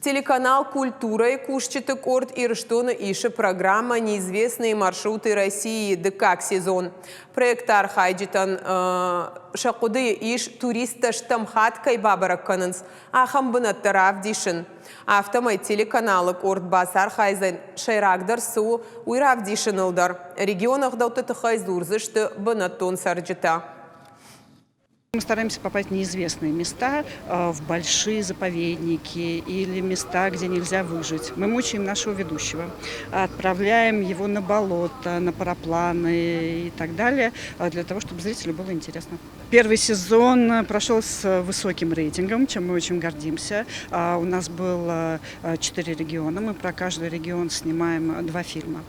Телеканал «Культура»-йы кусджыты къорд Ирыстоны исы программӕ «Неизвестные маршруты России» дыккаг сезон. Проекты архайджытӕн сӕ хъуыдыйы ис, туристтӕ стӕм хатт кӕй бабӕрӕг кӕнынц, ахӕм бынӕттӕ равдисын. Афтӕмӕй телеканалы къорд бацархайдзӕн, сӕйрагдӕр цы у, уый равдисыныл дӕр. Регионы ӕгъдӕутты тыххӕй дзурдзысты бынӕттон цӕрджытӕ. Мы стараемся попасть в неизвестные места, в большие заповедники или места, где нельзя выжить. Мы мучаем нашего ведущего, отправляем его на болото, на парапланы и так далее, для того, чтобы зрителю было интересно. Первый сезон прошел с высоким рейтингом, чем мы очень гордимся. У нас было четыре региона, мы про каждый регион снимаем два фильма.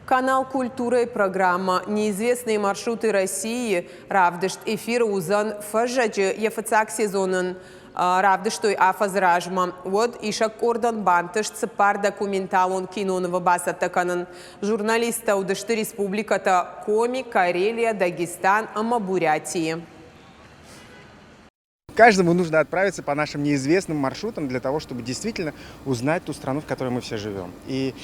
Канал «Культура»-йы программӕ «Неизвестные маршруты России» равдыст эфиры уыдзӕн фӕззӕджы йӕ фыццаг сезонӕн равдыстой афӕдзы размӕ. Уӕд исӕг къордӕн бантыст цыппар документалон кинонывы бацӕттӕ кӕнын. Журналисттӕ уыдысты республикӕтӕ Коми, Карелия, Дагестан ӕмӕ Бурятийы. Каждому нужно отправиться по нашим неизвестным маршрутам для того, чтобы действительно узнать ту страну, в которой мы все живем. И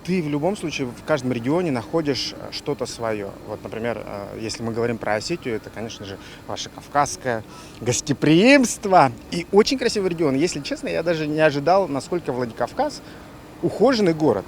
ты в любом случае в каждом регионе находишь что-то свое. Вот, например, если мы говорим про Осетию, это, конечно же, ваше кавказское гостеприимство и очень красивый регион. Если честно, я даже не ожидал, насколько Владикавказ ухоженный город.